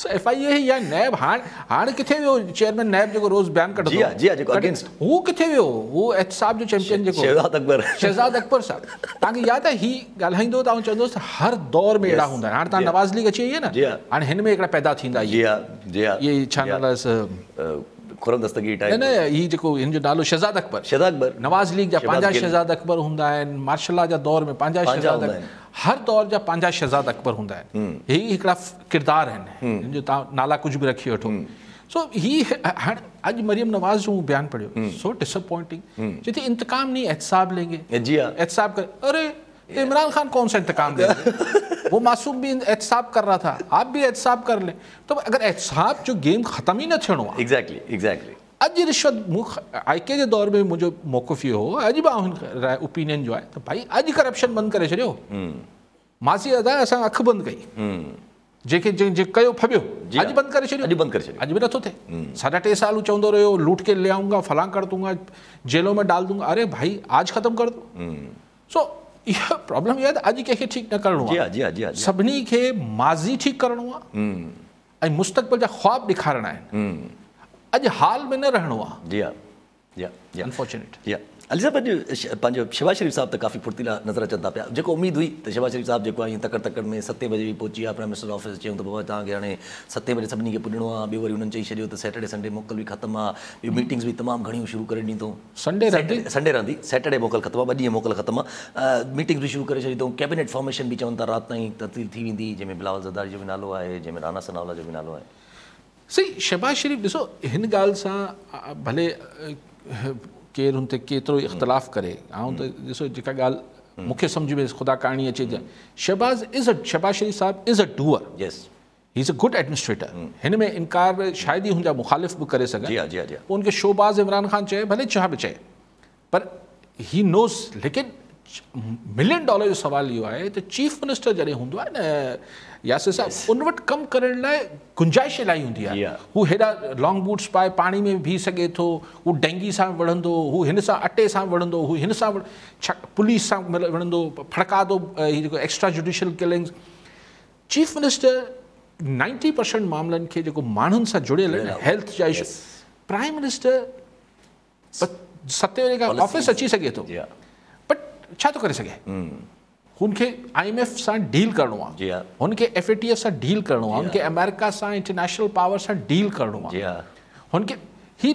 सो एफ I ए या नैब हाणे हाणे किथे वियो चेयरमैन नैब जेको रोज़ बयान कढंदो? जी जी जेको अगेंस्ट हू किथे वियो? हू एहतसाब जो चैंपियन जेको शहज़ाद अकबर, शहज़ाद अकबर साहिबु तव्हांखे यादि आहे, ही ॻाल्हाईंदो त आउं चवंदो हुउसि हर दौर में अहिड़ा हूंदा आहिनि। हाणे तव्हां नवाज़ लीग अची वई आहे न, हाणे हिन में हिकिड़ा पैदा थींदा। जी हा जी हा, इहे छा नालो खुरम दस्तगीर टाइप न, ही जेको हिन जो नालो शहज़ाद अकबर, शहज़ाद अकबर नवाज़ लीग जा पंहिंजा शहज़ाद अकबर हूंदा आहिनि, मार्शल जा दौर में पंहिंजा शहज़ाद अकबर, हर दौर जा पंहिंजा शहज़ाद अकबर हूंदा आहिनि। ही हिकिड़ा किरदार आहिनि, हिन जो तव्हां नाला कुझु बि रखी वठो। सो ही हाणे अॼु मरियम नवाज़ जो बयान पढ़ियो, सो डिसअपॉइंटिंग, चए थी इंतकाम नहीं एहतसाब लेंगे। जी हाँ, एहतसाब कर, अरे तो इमरान खान कौन सा इंतकाम देंगे? वो मासूम भी एहतसाब कर रहा था, आप भी एहतसाब कर लें। तो अगर एहतसाब जो गेम ख़त्म ही न थियणो आहे। Exactly exactly. अॼु रिश्वत मूं आईके जे दौर में मुंहिंजो मौक़िफ़ इहो हो, अॼु बि आउं ओपिनियन जो आहे त भाई अॼु करप्शन बंदि करे छॾियो, माज़ी अदा असां अखि बंदि कई, जेके जे कयो फबियो अॼु बंदि करे छॾियो, अॼु बंदि करे छॾियो, अॼु बि नथो थिए। 3.5 साल हू चवंदो रहियो लूट के ले आऊंगा, फलां कर दूंगा, जेलों में डाल दूंगा, अरे भाई आज ख़त्म कर दो। सो इहा प्रॉब्लम इहा त अॼु कंहिंखे ठीकु न करिणो आहे, जी जी जी, सभिनी खे माज़ी ठीकु करिणो आहे ऐं मुस्तक़बिल जा ख़्वाब ॾेखारणा आहिनि, अॼु हाल में न रहणो आहे। जी हा जी हा, अनफॉर्चुनेट। जी हा, علي صاحب اڄ پنهنجو شهباز شريف صاحب ته ڪافي ڦڙتيلا نظر اچن ٿا پيا جيڪو اميد هئي ته شهباز شريف صاحب جيڪو آهي ائين تڪڙ تڪڙ ۾ ستين بجي به پهچي ويا پرائم منسٽر آفيس چيائون ته بابا توهان کي هاڻي ستين بجي سڀني کي پڄڻو آهي ٻيو وري انهن چئي ڇڏيو ته سيٽرڊي سنڊي موڪل به ختم آهي ٻيو ميٽنگس به تمام گهڻيون شروع ڪري ڏني اٿئون سنڊي رهندي سنڊي رهندي سيٽرڊي موڪل ختم آهي ٻه ڏينهن موڪل ختم آهي ميٽنگس به شروع ڪري ڇڏي اٿئون ڪيبينيٽ فارميشن به چون ٿا رات تائين تبديل ٿي ويندي جنهن ۾ بلاول زرداري جو به نالو آهي جنهن ۾ رانا ثناء الله جو به نالو آهي. سائين شهباز شريف ڏسو هن ڳالهه سان ڀلي ڪير هن تي ڪيترو ئي اختلاف ڪري آئون ته ڏسو جيڪا ڳالهه مون کي سمجهه ۾ خدا ڪاڻي اچي ته شهباز از ا شهباز شريف صاحب is a doer yes he is a good administrator هن ۾ انڪار شايد ئي هن جا مخالف به ڪري سگهن جي ها جي ها جي ها پوء ان کي شوباز عمران خان چئي ڀلي ڇا به چئي پر هي نوز ليڪن ملين ڊالر جو سوال اهو آهي ته چيف منسٽر جڏهن هوندو آهي نه ياسر صاحب ان وٽ ڪم ڪرڻ لاء گنجائش الاهي هوندي آهي هو هيڏا لانگ بوٽس پائي پاڻي ۾ به بيهي سگهي ٿو هو ڊينگي سان وڙهندو هو هن سان اٽي سان وڙهندو هو هن سان ڇا پوليس سان وڙهندو ڦڙڪا ٿو هي جيڪو extra judicial killings chief minister 90% معاملن کي جيڪو ماڻهن سان جڙيل آهن هيلٿ جا اشو پرائم منسٽر ستين وڳي کان آفيس اچي سگهي ٿو بٽ ڇا ٿو ڪري سگهي هن کي I M F سان ڊيل ڪرڻو آهي هن کي ايف اي ٽي ايف سان ڊيل ڪرڻو آهي هن کي آمريڪا سان انٽرنيشنل پاور سان ڊيل ڪرڻو آهي هن کي هي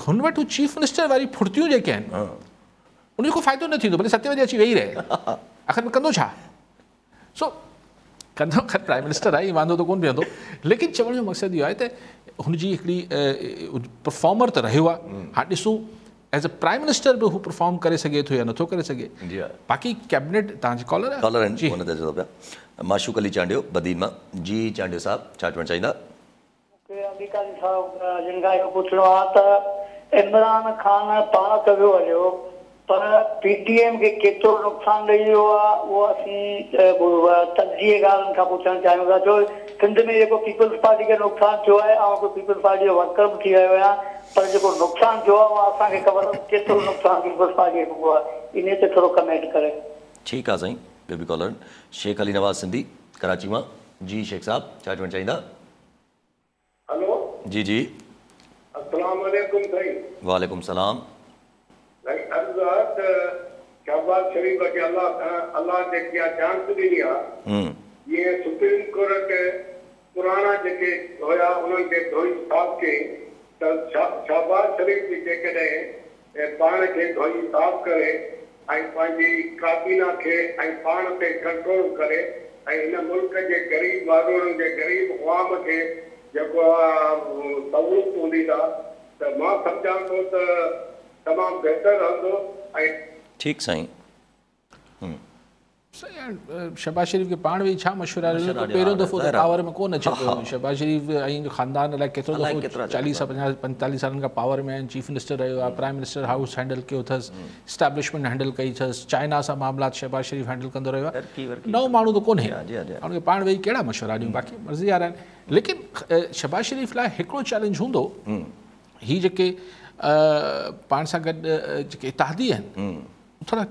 هن وٽ هو چيف منسٽر واري ڦڙتيون جيڪي آهن ان جو ڪو فائدو نه ٿيندو ڀلي ستين وڄي اچي ويهي رهي آخر ۾ ڪندو ڇا سو ڪندو خير پرائم منسٽر آهي واندو ته ڪونه بيهندو ليڪن چوڻ جو مقصد اهو آهي ته هن جي هڪڙي پرفارمر ته رهيو آهي هاڻ ڏسون ايز ا پرائم منسٽر به هو پرفارم ڪري سگهي ٿو يا نٿو ڪري سگهي جي ها باقي ڪيبنيٽ توهان جي ڪالر ڪالر آهن فون تي اچو پيا معشوق علي چانڊيو بدين مان جي چانڊيو صاحب ڇا چوڻ چاهيندا مون کي علي قاضي صاحب جن کان اهو پڇڻو آهي ته عمران خان پاڻ ته ويو هليو پر پي ٽي ايم کي ڪيترو نقصان ڏئي ويو آهي اهو اسين تجزيي ڪارن کان پڇڻ چاهيون ٿا ڇو سنڌ ۾ جيڪو پيپلز پارٽي کي نقصان ٿيو آهي آئون هڪ پيپلز پارٽي جو ورڪر به ٿي رهيو آهيان پر جيڪو نقصان ٿيو آهي اهو اسان کي خبر آهي ڪيترو نقصان پيپلز پارٽي کي پڳو آهي انهي تي ٿورو ڪمينٽ ڪري. ٺيڪ آ سائين ٻيو به ڪالر شيخ علي نواز سنڌي ڪراچي مان جي شيخ صاحب ڇا چوڻ چاهيندا. هلو. جي جي. السلام عليڪم سائين. وعليڪم السلام. سائين عرض آ ته شهباز شريف کي الله الله جيڪي آ چانس ڏني آ جيئن سپريم ڪورٽ پراڻا جيڪي هيا انهن کي ڌوئي صاف ڪيائين ته شهباز شريف به جيڪڏهن پاڻ کي ڌوئي صاف ڪري ۽ پنهنجي ڪابينا کي ۽ پاڻ تي ڪنٽرول ڪري ۽ هن ملڪ جي غريب ماڻهن جي غريب عوام کي جيڪو آ سهولتون ڏيندا ته مان سمجهان ٿو ته تمام بهتر رهندو ۽. ٺيڪ سائين. سائين شهباز شريف کي پاڻ ويهي ڇا مشورا ڏيو ته پهريون دفعو ته پاور ۾ ڪونه اچي پيو شهباز شريف ۽ جو خاندان الائي ڪيترو دفعو 40 50 45 سالن کان پاور ۾ آهن چيف منسٽر رهيو آهي پرائم منسٽر هائوس هينڊل ڪيو اٿس اسٽيبلشمينٽ هينڊل ڪئي اٿس چائنا سان معاملات شهباز شريف هينڊل ڪندو رهيو آهي نئون ماڻهو ته ڪونهي ان کي پاڻ ويهي ڪهڙا مشورا ڏيون باقي مرضي وارا آهن ليڪن شهباز شريف لاء هڪڙو چئلينج هوندو هي جيڪي پاڻ سان گڏ جيڪي اتحادي آهن ٿورا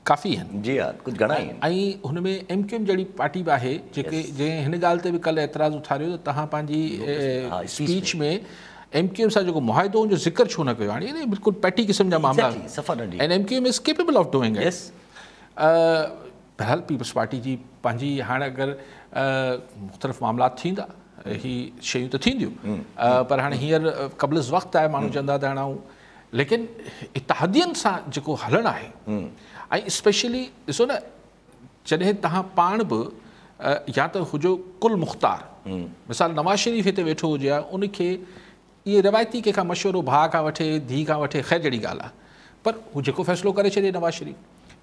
ڪافي آهن. جي ها ڪجهه گهڻا ئي آهن. ۽ هن ۾ ايم ڪيو ايم جهڙي پارٽي به آهي جيڪي جنهن هن ڳالهه تي به ڪلهه اعتراض اٿاريو ته توهان پنهنجي اسپيچ ۾ ايم ڪيو ايم سان جيڪو معاهدو ان جو ذڪر ڇو نه ڪيو هاڻي اهي بلڪل پيٽي قسم جا معاملا آهن ۽ M Q M is capable of doing it بهرحال پيپلز پارٽي جي پنهنجي هاڻ اگر مختلف معاملات ٿيندا هي شيون ته ٿينديون پر هاڻي هينئر قبل از وقت آهي ماڻهو چوندا ته هاڻ آئون ليڪن اتحادين سان جيڪو هلڻ آهي ۽ اسپيشلي ڏسو نه جڏهن توهان پاڻ به يا ته هجو ڪل مختار مثال نواز شريف هتي ويٺو هجي ها ان کي اهي روايتي ڪنهن کان مشورو ڀاء کان وٺي ڌيء کان وٺي خير جهڙي ڳالهه آهي پر هو جيڪو فيصلو ڪري ڇڏي نواز شريف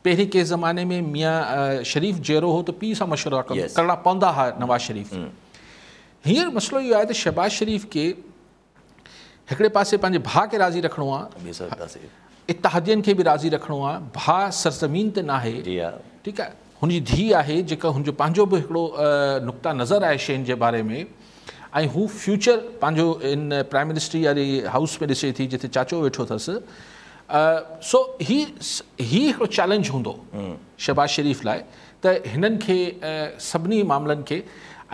پهرين ڪنهن زماني ۾ ميان شريف جيئرو هو ته پيء سان مشورا ڪرڻا پوندا هئا نواز شريف کي هينئر مسئلو اهو آهي ته شهباز شريف کي هڪڙي پاسي پنهنجي ڀاء کي راضي رکڻو آ، اتحادين کي به راضي رکڻو آ، ڀاء سرزمين تي ناهي، ٺيڪ آ، هن جي ڌيء آهي جيڪا هن جو پنهنجو به هڪڙو نقطه نظر آهي شين جي باري ۾ ۽ هو فيوچر پنهنجو ان پرائم منسٽري واري هائوس ۾ ڏسي ٿي جتي چاچو ويٺو اٿس سو هي هي هڪڙو چئلينج هوندو شهباز شريف لاء ته هنن کي سڀني معاملن کي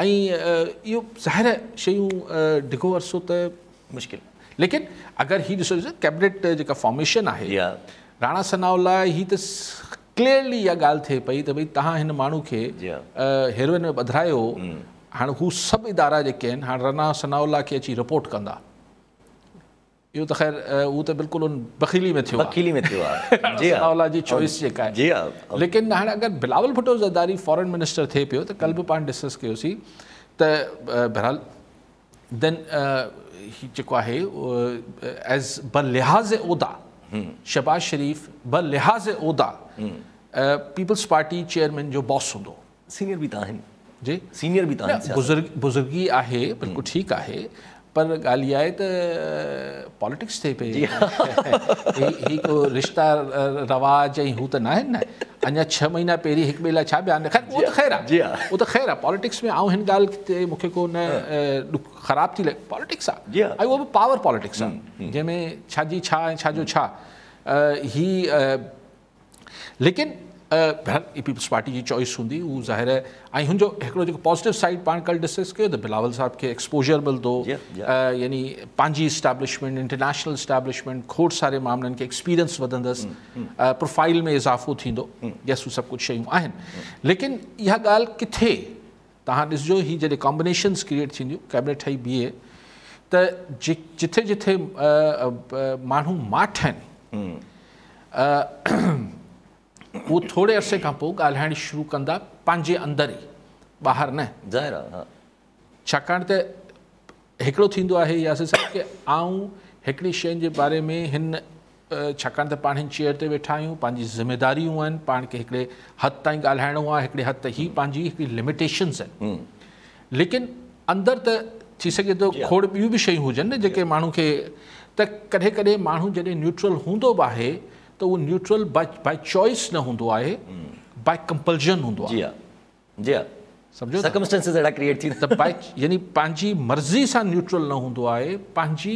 ۽ اهو ظاهر آهي شيون ڊگهو عرصو ته مشڪل ليڪن اگر هي ڏسو ڪيبنيٽ جيڪا فارميشن آهي राणा सनाउल्लाह ही त क्लियरली इहा ॻाल्हि थिए पई त भई तव्हां हिन माण्हू खे हेरोइन में ॿधारायो, हाणे हू सभु इदारा जेके आहिनि हाणे राणा सनाउल्लाह खे अची रिपोर्ट कंदा। इहो त ख़ैर उहो त बिल्कुलु उन बख़ीली में थियो, बख़ीली में थियो आहे सनाउल्लाह जी चॉइस जेका आहे। जी हा। लेकिन हाणे अगरि बिलावल भुट्टो ज़रदारी फॉरेन मिनिस्टर थिए पियो त कल्ह बि पाण डिस्कस कयोसीं त बहरहाल then ही जेको आहे एज़ बलिहाज़ उहदा शहबाज शरीफ बलिहाज़ उहदा पीपल्स पार्टी चेयरमैन जो बॉस हूंदो। सीनियर बि त आहिनि जी, सीनियर बि त आहिनि, बुज़ुर्गी आहे बिल्कुलु ठीकु आहे, पर ॻाल्हि इहा आहे त पॉलिटिक्स थिए पई, ही को रिश्ता रवाज ऐं हू त न आहिनि न। अञा 6 महीना पहिरीं हिक ॿिए लाइ छा बयान, ख़ैर उहो त ख़ैर आहे, उहो त ख़ैर आहे। पॉलिटिक्स में आउं हिन ॻाल्हि ते मूंखे को न ख़राबु थी लॻे, पॉलिटिक्स आहे ऐं उहो बि पावर पॉलिटिक्स आहे जंहिंमें छाजी छा ऐं छाजो छा ही। लेकिन बहरहाल पीपल्स पार्टी जी चॉइस हूंदी उहो ज़ाहिर आहे। ऐं हुनजो हिकिड़ो जेको पॉज़िटिव साइड पाण कल्ह डिस्कस कयो त बिलावल साहिब खे एक्सपोजर मिलंदो, यानी पंहिंजी इस्टेब्लिशमेंट, इंटरनेशनल इस्टेब्लिशमेंट, खोड़ सारे मामलनि खे एक्सपीरियंस वधंदसि, प्रोफाइल में इज़ाफ़ो थींदो, यस उहे सभु कुझु शयूं आहिनि। लेकिन इहा ॻाल्हि किथे तव्हां ॾिसजो, हीअ जॾहिं कॉम्बिनेशन्स क्रिएट थींदियूं, कैबिनेट ठही बीहे त जिथे जिथे माण्हू माठ आहिनि उहो थोरे अरसे खां पोइ ॻाल्हाइणु शुरू कंदा पंहिंजे अंदरि ई, ॿाहिरि न। ज़ाहिर आहे, छाकाणि त हिकिड़ो थींदो आहे यासिर साहिबु की आउं हिकिड़ी शयुनि जे बारे में हिन, छाकाणि त पाण हिन चेयर ते वेठा आहियूं, पंहिंजी ज़िम्मेदारियूं आहिनि, पाण खे हिकिड़े हद ताईं ॻाल्हाइणो आहे, हिकिड़े हद त ही पंहिंजी हिकिड़ी लिमिटेशन्स आहिनि। लेकिन अंदरि त थी सघे थो खोड़ ॿियूं बि शयूं हुजनि न जेके माण्हू खे, त कॾहिं कॾहिं माण्हू जॾहिं न्यूट्रल हूंदो बि आहे त उहो न्यूट्रल बाय चॉइस न हूंदो आहे, बाय कंपल्जन हूंदो आहे। जी हा, जी हा, सम्झो सर्कमस्टेंसेस अहिड़ा क्रिएट थी त बाय यानी पंहिंजी मर्ज़ी सां न्यूट्रल न हूंदो आहे, पंहिंजी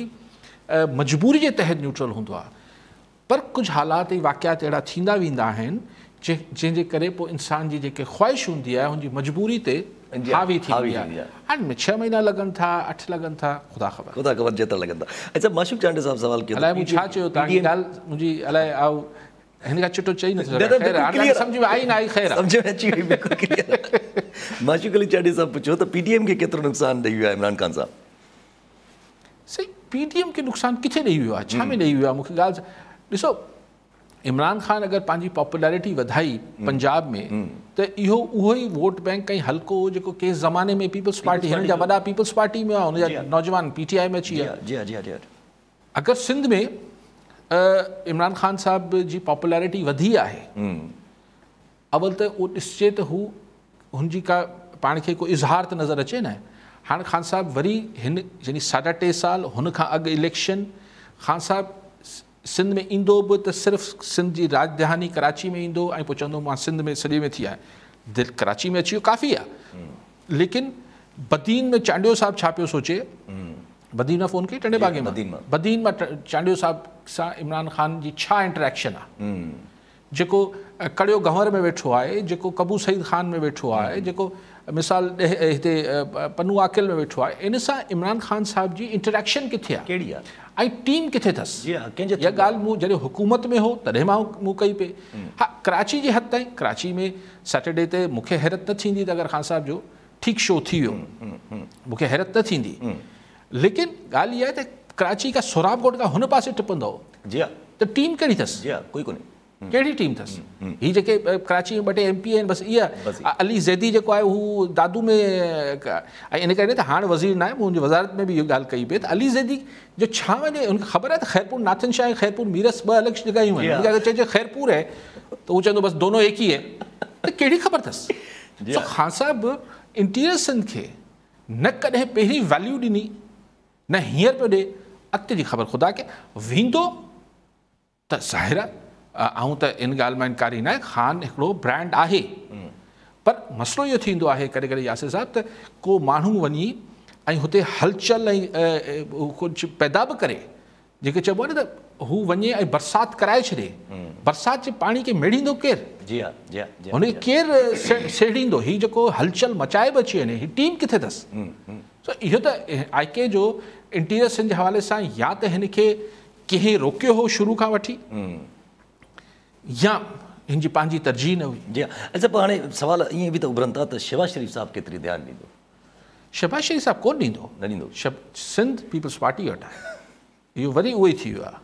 मजबूरी जे तहत न्यूट्रल हूंदो आहे। पर कुझु हालात ऐं वाक़ियात अहिड़ा थींदा वेंदा आहिनि जंहिंजे करे पोइ इंसान जी जेके ख़्वाहिश हूंदी आहे हुनजी मजबूरी ते हावी थी वेंदी आहे। हाणे 6 महीना लॻनि था, 8 लॻनि था, ख़ुदा ख़बर, ख़ुदा ख़बर जेतिरा लॻंदा। अच्छा माशूक चांडियो साहिबु सवाल कयो, अलाए मूं छा चयो तव्हांजी ॻाल्हि मुंहिंजी अलाए आउं हिन खां चिटो चई नथो सघां, ख़ैर हाणे सम्झ में आई न आई, ख़ैर सम्झ में अची वई बिल्कुलु क्लियर। माशूक अली चांडियो साहिबु पुछियो त पीटीएम खे केतिरो नुक़सानु ॾेई वियो आहे इमरान खान साहिबु? सही, पीटीएम खे नुक़सानु किथे ॾेई वियो आहे, छा में ॾेई वियो आहे? मूंखे ॻाल्हि ॾिसो, इमरान खान अगरि पंहिंजी पॉपुलरिटी वधाई पंजाब में त इहो उहो ई वोट बैंक ऐं हल्को जेको कंहिं ज़माने में पीपल्स पार्टी, हिननि जा वॾा पीपल्स पार्टी में हुआ, हुनजा नौजवान पीटीआई में अची विया। जी जी जी। अगरि सिंध में इमरान खान साहिब जी पॉपुलरिटी वधी आहे, अवल त उहो ॾिसजे त हू हुनजी का पाण खे को इज़हार त नज़र अचे न। हाणे खान साहिब वरी हिन यानी 3.5 साल हुन खां अॻु इलेक्शन, खान साहिब सिंध में ईंदो बि त सिर्फ़ु सिंध जी राजधानी कराची में ईंदो ऐं पोइ चवंदो मां सिंध में सॼे में थी आहियाँ, दिलि कराची में अची वियो काफ़ी आहे। लेकिन बदीन में चांडियो साहिबु छा पियो सोचे, बदीन मां फ़ोन कई टंडे बागे मां, बदीन मां चांडियो साहिबु सां इमरान खान जी छा इंटरेक्शन आहे, जेको कड़ियो गंवर में वेठो आहे, जेको कबू सईद ख़ान में वेठो आहे, जेको मिसाल हिते पन्नू आकिल में वेठो आहे, इन सां इमरान ख़ान साहिब जी इंटरेक्शन किथे आहे, कहिड़ी आहे ऐं टीम किथे अथसि? इहा ॻाल्हि मूं जॾहिं हुकूमत में हो तॾहिं मां मूं कई पई। हा, कराची जी हद ताईं, कराची में सैटरडे ते मूंखे हैरत न थींदी त अगरि ख़ान साहिब जो ठीकु शो थी वियो, मूंखे हैरत न थींदी। लेकिन ॻाल्हि इहा आहे त कराची खां सोराब ॻोठ खां हुन पासे टिपंदो जी त टीम कहिड़ी अथसि? जी कोई कोन्हे, कहिड़ी टीम अथसि? हीअ जेके कराची में 2 टे एम पी आहिनि बसि इहा। अली ज़ैदी जेको आहे हू दादू में, ऐं इन करे त हाणे वज़ीर न आहे, मूं हुनजी वज़ारत में बि इहो ॻाल्हि कई पई त अली ज़ैदी जो छा वञे, हुनखे ख़बर आहे त ख़ैरपुर नाथन शाह ऐं ख़ैरपुर मीरस ॿ अलॻि जॻहियूं आहिनि। हुनखे अगरि चइजे ख़ैरपुर आहे त हू चवंदो बसि दोनों एक ही है, त कहिड़ी ख़बर अथसि? सो ख़ान साहिबु इंटीरियर सिंध खे न कॾहिं पहिरीं वैल्यू ॾिनी न हींअर पियो ॾे, अॻिते जी ख़बर ख़ुदा खे। वेंदो त ज़ाहिर आहे आउं त इन ॻाल्हि मां इनकारी न आहे, ख़ान हिकिड़ो ब्रांड आहे, पर मसइलो इहो थींदो आहे कॾहिं कॾहिं यासिर साहिबु त को माण्हू वञी ऐं हुते हलचल ऐं कुझु पैदा बि करे, जेके चइबो आहे न त हू वञे ऐं बरसाति कराए छॾे, बरसाति जे पाणी खे मेड़ींदो केरु? जी हा, जी हा, हुनखे केरु सेड़ींदो? हीउ जेको हलचल मचाए बि अची वञे, हीअ टीम किथे अथसि? सो इहो त आई के जो इंटीरियर सिंध जे हवाले सां या त हिन खे कंहिं रोकियो हो शुरू खां वठी, या हिन जी पंहिंजी तरजीह न हुई। जी अच्छा, पोइ हाणे सवाल ईअं बि त उभरनि था त शहबाज शरीफ़ साहिबु केतिरी ध्यानु ॾींदो? शहबाज शरीफ़ साहिबु कोन ॾींदो, न ॾींदो। सिंध पीपल्स पार्टी वटि आहे, इहो वरी उहो ई थी वियो आहे।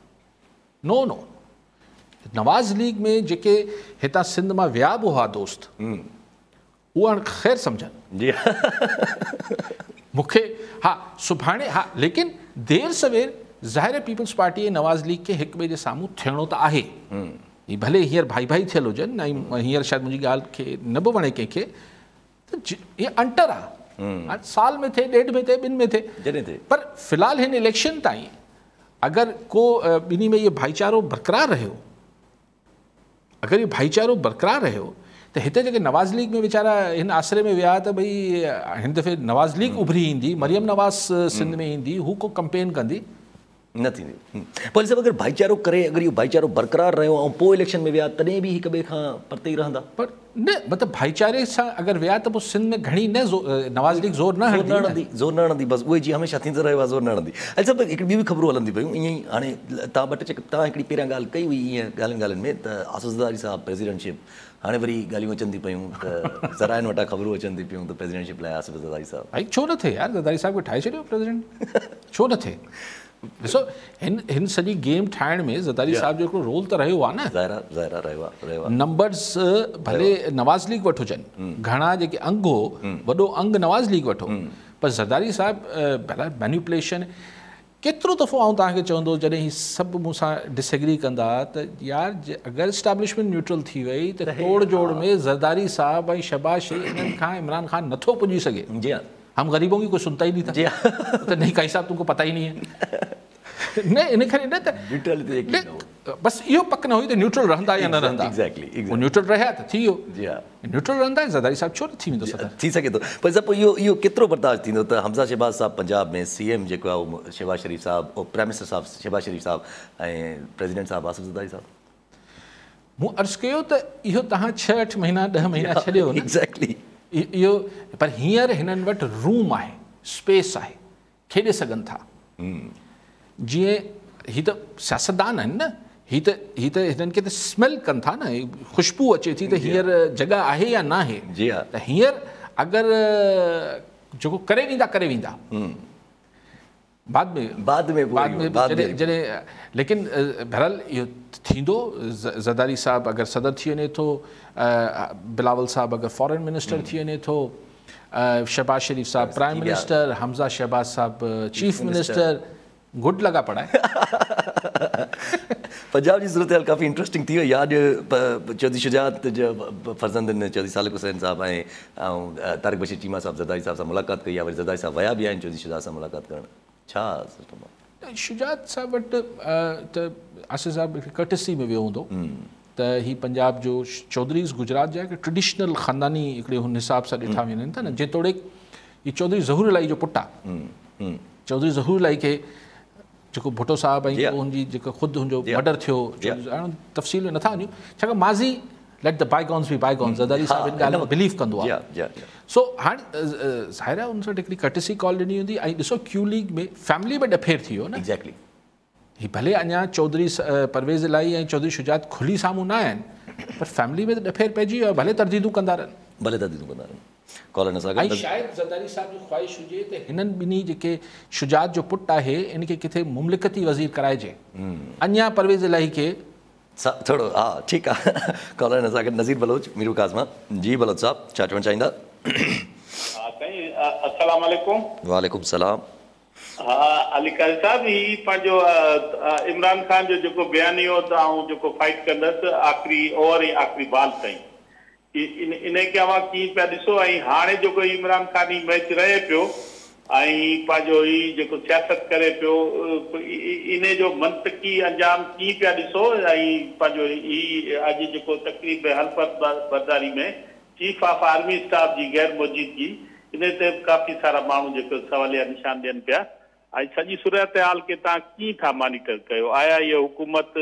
नो नो, नवाज़ लीग में जेके हितां सिंध मां विया बि हुआ दोस्त, उहो हाणे ख़ैर सम्झनि। जी मूंखे हा सुभाणे हा, लेकिन देरि सवेर ज़ाहिर आहे पीपल्स पार्टी ऐं नवाज़ लीग खे हिक ॿिए जे साम्हूं थियणो त आहे। ही भले हींअर भाई भाई थियल हुजनि ऐं हींअर शायदि मुंहिंजी ॻाल्हि खे न बि वणे कंहिंखे, त इहा अंटर आहे, साल में थिए, ॾेढ में थिए, ॿिनि में थिए, जॾहिं थिए, पर फ़िलहाल हिन इलेक्शन ताईं अगरि को ॿिन्ही में इहो भाईचारो बरक़रार रहियो, अगरि इहो भाईचारो बरक़रार रहियो त हिते जेके नवाज़ लीग में वीचारा हिन आसरे में विया त भई हिन दफ़े नवाज़ लीग उभरी ईंदी, मरियम नवाज़ सिंध में ईंदी, हू को कंपेन कंदी न थींदी। पर साहिबु अगरि भाईचारो करे, अगरि इहो भाईचारो बरक़रार रहियो ऐं पोइ इलेक्शन में विया तॾहिं बि हिक ॿिए खां परते ई रहंदा। पर न, मतिलबु भाईचारे सां अगरि विया त पोइ सिंध में घणी न नवाज़ लीग ज़ोर न हणंदी, ज़ोर न हणंदी, बसि उहे जीअं हमेशह थींदो रहियो आहे, ज़ोर न हणंदी। अच्छा, त हिकिड़ी ॿियूं बि ख़बरूं हलंदी पयूं ईअं ई। हाणे तव्हां ॿ टे तव्हां हिकिड़ी पहिरियां ॻाल्हि कई हुई ईअं ॻाल्हियुनि ॻाल्हियुनि में त आसिफ़ ज़रदारी साहिबु प्रेज़िडेंटशिप, हाणे वरी ॻाल्हियूं अचनि थी पयूं त ज़राइनि वटां ख़बरूं अचनि थी पियूं त प्रेज़िडेंटशिप लाइ आसिफ़ ज़रदारी साहिबु। भाई छो न थिए यार, ज़रदारी साहिबु खे ठाहे छॾियो प्रेज़िडेंट, छो न थिए? ॾिसो हिन हिन सॼी गेम ठाहिण में ज़रदारी साहिबु जो हिकिड़ो रोल त रहियो आहे न, ज़ाहिर रहियो आहे। नंबर्स भले नवाज़ लीग वटि हुजनि, घणा जेके अंग हो, वॾो अंग नवाज़ लीग वटि हो, पर ज़रदारी साहिबु भला मैन्युपुलेशन केतिरो दफ़ो आउं तव्हांखे चवंदो, जॾहिं ही सभु मूंसां डिसएग्री कंदा त यार अगरि एस्टेब्लिशमेंट न्यूट्रल थी वई त तोड़ जोड़ में ज़रदारी साहिबु ऐं शहबाज शरीफ़ इन्हनि खां इमरान ख़ान नथो पुॼी सघे। जी हाँ, हम गरीबों की कोई सुनता ही नहीं था। जी हाँ, तो नहीं काई साहब तुमको पता ही नहीं है। न इन करे न त बसि इहो पक न हुई त न्यूट्रल रहंदा या न रहंदा। एग्जैक्टली, उहो न्यूट्रल रहिया त थी वियो। जी हाँ, न्यूट्रल रहंदा ज़रदारी साहिबु छो न थी वेंदो सदर, थी सघे थो। पर साहिबु इहो इहो केतिरो बर्दाश्त थींदो त हमज़ा शहबाज साहिबु पंजाब में सीएम जेको आहे उहो शहबाज शरीफ़ साहिबु, प्राइम मिनिस्टर साहिबु शहबाज शरीफ़ साहिबु ऐं प्रेसिडेंट साहिबु आसिफ़ ज़रदारी साहिबु? मूं अर्ज़ु कयो त इहो तव्हां 6 8 महीना 10 महीना छॾियो न। एग्जैक्टली, इहो पर हींअर हिननि वटि रूम आहे, स्पेस आहे, खेॾे सघनि था। जीअं ही त सियासतदान आहिनि न, ही त हिननि खे त स्मेल कनि था न, ख़ुशबू अचे थी त हींअर जॻह आहे या न आहे। जी हा, त हींअर अगरि जेको करे वेंदा करे वेंदा, बाद में जॾहिं, लेकिन बहरहाल इहो थींदो। ज़रदारी साहिबु अगरि सदर थी वञे थो, बिलावल साहिबु अगरि फॉरेन मिनिस्टर थी वञे थो, शहबाज शरीफ़ साहिबु प्राइम मिनिस्टर, हमज़ा शहबाज साहिबु चीफ मिनिस्टर, गुड लॻा पड़ा है। पंजाब जी सूरत हाल काफ़ी इंटरेस्टिंग थी वई। अॼु चौधरी शुजात जो फर्ज़ंद आहिनि चौधरी सालिक हुसैन साहिबु ऐं तारिक बशीर चीमा साहिबु ज़रदारी साहिबु सां मुलाक़ात कई आहे, वरी ज़रदारी साहिबु विया बि आहिनि चौधरी शुजात सां मुलाक़ात करणु। छा सिस्टम आहे? शुजात साहिबु वटि त आसिफ़ साहिबु कर्टिसी में वियो हूंदो त ही पंजाब जो चौधरीज़ गुजरात जा ट्रेडिशनल ख़ानदानी हिकिड़े हुन हिसाब सां ॾिठा वञनि था न, जेतोणीकि हीउ चौधरी ज़हूर इलाही जो पुटु आहे। चौधरी ज़हूर इलाही खे जेको भुट्टो साहिबु ऐं हुनजी जेको ख़ुदि हुनजो मर्डर थियो, तफ़सील में नथा वञूं, छाकाणि माज़ी let the bygones be bygones, Zardari साहिबु इन ॻाल्हि में बिलीव कंदो आहे। सो हाणे ज़ाहिर आहे हुन वटि हिकिड़ी कर्टिसी कॉल ॾिनी हूंदी। ऐं ॾिसो क्यू लीग में फैमिली में ॾफेर थी वियो न। एग्जैक्टली, ही भले अञा चौधरी परवेज़ इलाही ऐं चौधरी शुजात खुली साम्हूं न आया आहिनि, पर फैमिली में त ॾफेर पइजी वियो, भले तरदीदूं कंदा रहनि, भले तरदीदूं कंदा रहनि। कॉलर सां ऐं शायदि ज़रदारी साहिबु जी ख़्वाहिश हुजे त हिननि ॿिन्ही जेके शुजात जो पुटु आहे इन खे किथे मुमलिकती वज़ीर कराइजे, अञा परवेज़ इलाही खे थोरो। हा ठीकु आहे। कॉलर सां गॾु नज़ीर बलोच मीरू ख़ास मां। जी बलोच साहिबु, छा चवणु चाहींदा? साईं अस्सलाम वालेकुम। वालेकुम सलाम। हा अली क़ाज़ी साहिबु, ही पंहिंजो इमरान ख़ान जो जेको बयान हो त आउं जेको फाइट कंदसि आख़िरी ओवर ऐं आख़िरी बॉल ताईं, इन खे अवां कीअं पिया ॾिसो? ऐं हाणे जेको इमरान ख़ान ई मैच रहे पियो ऐं पंहिंजो ई जेको सियासत करे पियो, इन जो मंतिकी अंजाम कीअं पिया ॾिसो? ऐं पंहिंजो ई अॼु जेको तक़रीब हल्फ बरदारी में चीफ ऑफ आर्मी स्टाफ जी गैर मौजूदगी, इन ते काफ़ी सारा माण्हू जेको सवालिया निशान ॾियनि पिया। ऐं सॼी सूरत हाल खे तव्हां कीअं था मॉनिटर कयो? आया इहा हुकूमत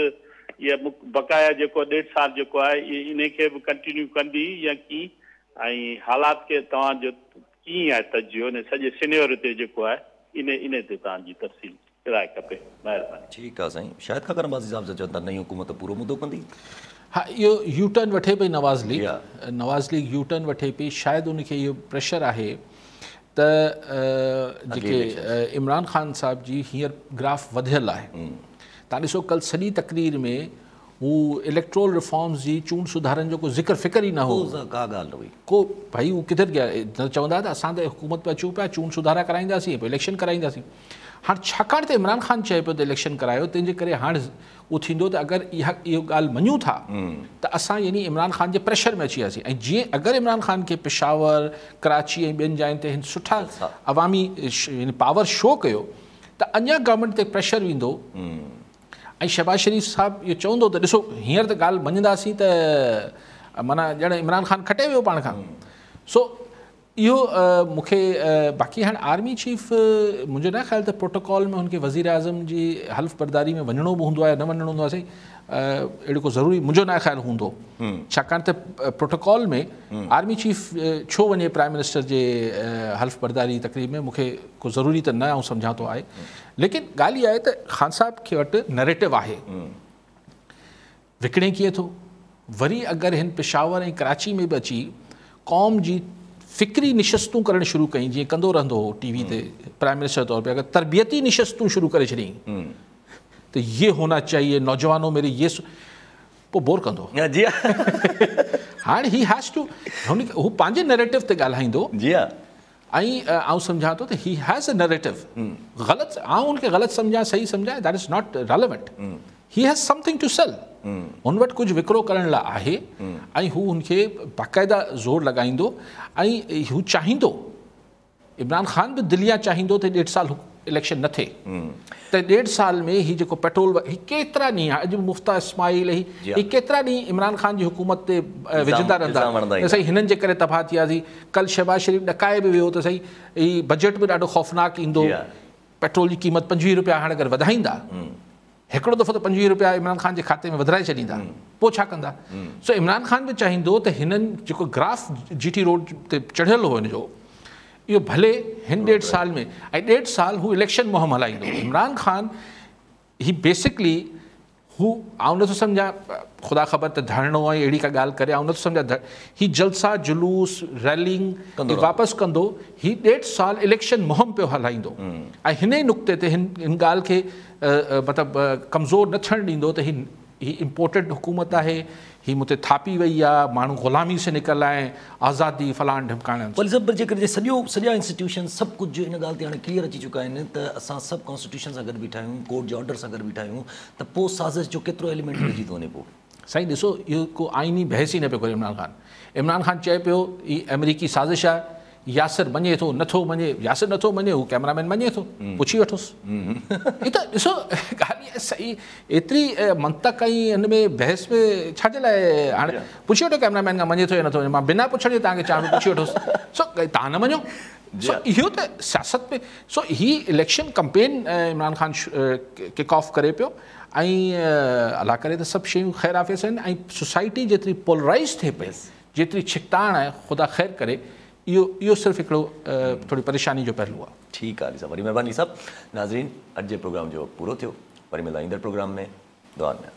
इहा बक़ाया जेको 1.5 साल जेको आहे इन खे बि कंटिन्यू कंदी या कीअं? ऐं हालात खे तव्हांजो कीअं आहे तजियो इन सॼे सिनेरियो ते जेको आहे इन इन ते तव्हांजी तफ़सील राय खपे, महिरबानी। ठीकु आहे साईं। शाहिद खान अब्बासी साहिबु चवनि था नई हुकूमत पूरो मुदो कंदी। हा, इहो यू टर्न वठे पई Nawaz League, Nawaz League U turn वठे पई। शायदि उनखे इहो प्रेशर आहे त जेके इमरान ख़ान साहिब जी हींअर ग्राफ वधियल आहे। तव्हां ॾिसो कल्ह सॼी तकरीर में हू इलेक्ट्रोल रिफॉर्म्स जी चूंड सुधारनि जो को ज़िक्र फ़िक्र ई न हो, का ॻाल्हि न हुई को भाई हू किधर गया। चवंदा त असां त हुकूमत पे अचूं पिया, चूंड सुधारा कराईंदासीं, पोइ इलेक्शन कराईंदासीं। हाणे छाकाणि त इमरान ख़ान चए पियो त इलेक्शन करायो, तंहिंजे करे हाणे उहो थींदो त अगरि इहा इहो ॻाल्हि मञूं था त असां यानी इमरान ख़ान जे प्रेशर में अची वियासीं। ऐं जीअं अगरि इमरान ख़ान खे पेशावर, कराची ऐं ॿियनि जायुनि ते हिन सुठा अवामी यानी पावर शो कयो त अञा गवर्नमेंट ते प्रेशर वेंदो। ऐं शहबाज़ शरीफ़ साहिबु इहो चवंदो त ॾिसो हींअर त ॻाल्हि मञंदासीं त माना ॼण इमरान ख़ान खटे वियो पाण खां। सो इहो मूंखे बाक़ी हाणे आर्मी चीफ मुंहिंजो न ख़्याल त प्रोटोकॉल में हुनखे वज़ीर आज़म जी हल्फ बरदारी में वञिणो बि हूंदो आहे, न वञिणो हूंदो आहे साईं, अहिड़ो को ज़रूरी मुंहिंजो न ख़्यालु हूंदो। छाकाणि त प्रोटोकॉल में आर्मी चीफ छो वञे प्राइम मिनिस्टर जे हल्फ बरदारी तक़रीब में, मूंखे को ज़रूरी त न आउं सम्झां थो आहे। लेकिन ॻाल्हि इहा आहे त ख़ान साहिब खे वटि नरेटिव आहे, विकिणे कीअं थो। वरी अगरि हिन पेशावर ऐं कराची में बि अची क़ौम जी फ़िक्री निशस्तूं करणु शुरू कई, जीअं कंदो रहंदो हो टीवी ते प्राइम मिनिस्टर तौर पे, अगरि तरबियती निशस्तूं शुरू करे छॾियईं त ये होना चाहिए नौजवानों मेरे ये, पोइ बोर कंदो। जी हाणे he has to, हू पंहिंजे नरेटिव ते ॻाल्हाईंदो। जी हा, ऐं आउं सम्झां थो त he has a narrative. ग़लति आउं हुनखे ग़लति सम्झां सही सम्झां, that is not relevant. He has something to sell, हुन वटि कुझु विकिरो करण लाइ आहे ऐं हू हुनखे बाक़ाइदा ज़ोर लॻाईंदो ऐं हू चाहींदो, इमरान ख़ान बि दिलि चाहींदो त 1.5 साल इलेक्शन न थिए त 1.5 साल में ही जेको पेट्रोल ही केतिरा ॾींहुं अॼु मुफ्ता इस्माइल ही केतिरा ॾींहुं इमरान ख़ान जी हुकूमत ते विझंदा रहंदा त साईं हिननि जे करे तबाह थी वियासीं। कल्ह शहबाज़ शरीफ़ ॾकाए बि वियो त साईं ही बजट बि ॾाढो ख़ौफ़नाक ईंदो, पेट्रोल जी क़ीमत 25 रुपया हाणे अगरि वधाईंदा, हिकिड़ो दफ़ो त 25 रुपया इमरान ख़ान जे खाते में वधाए छॾींदा, पोइ छा कंदा? सो इमरान ख़ान बि चाहींदो त हिननि जेको ग्राफ जी टी रोड ते चढ़ियल हो हिनजो, इहो भले हिन 1.5 साल में, ऐं 1.5 साल हू इलेक्शन मुहिम हलाईंदो। इमरान ख़ान ही बेसिकली हू आउं नथो सम्झां, ख़ुदा ख़बर त धरणो ऐं अहिड़ी का ॻाल्हि करे, आउं नथो सम्झां ही जलसा जुलूस रैलिंग वापसि कंदो। ही 1.5 साल इलेक्शन मुहिम पियो हलाईंदो ऐं हिन ई नुक़्ते ते हिन हिन ॻाल्हि खे मतिलबु कमज़ोर न थियणु ॾींदो त ही इम्पोर्टेड हुकूमत आहे, ही मूं ते थापी वई आहे, माण्हू ग़ुलामी से निकल आए, आज़ादी फलान ढिमकाण। पर साहिबु, जेकॾहिं सॼो सॼा इंस्टीट्यूशन सभु कुझु इन ॻाल्हि ते हाणे क्लियर अची चुका आहिनि त असां सभु कॉन्स्टिट्यूशन सां गॾु बीठा आहियूं, कोर्ट जे ऑर्डर सां गॾु बीठा आहियूं, त पोइ साज़िश जो केतिरो एलिमेंट रहिजी थो वञे? पोइ साईं ॾिसो, इहो को आइनी बहस ई न पियो करे इमरान ख़ान। इमरान ख़ान चए पियो हीअ अमेरिकी साज़िश आहे, यासिर मञे थो नथो मञे, यासिर नथो मञे, हू कैमरामैन मञे थो, पुछी वठोसि। हीअ त ॾिसो ॻाल्हि सही एतिरी मंतक ऐं हिन में बहस में छाजे लाइ? हाणे पुछी वठो कैमरामैन खां मञे थो या नथो मञे, मां बिना पुछण जे तव्हांखे चवां पुछी वठोसि, सो तव्हां न मञो। सो इहो त सियासत में, सो ही election campaign Imran Khan kick off करे पियो ऐं अलाह करे त सभु शयूं ख़ैर आफ़ियत आहिनि। ऐं सोसाइटी जेतिरी पोलराइज़ थिए पई, जेतिरी छिकताण आहे, ख़ुदा ख़ैर करे, इहो इहो सिर्फ़ु हिकिड़ो थोरी परेशानी जो पहलू आहे। ठीकु आहे साहिबु, वरी महिरबानी साहिबु। नाज़रीन, अॼु जे प्रोग्राम जो वक़्तु पूरो थियो, वरी मिलंदा ईंदड़ प्रोग्राम में। दुआ में।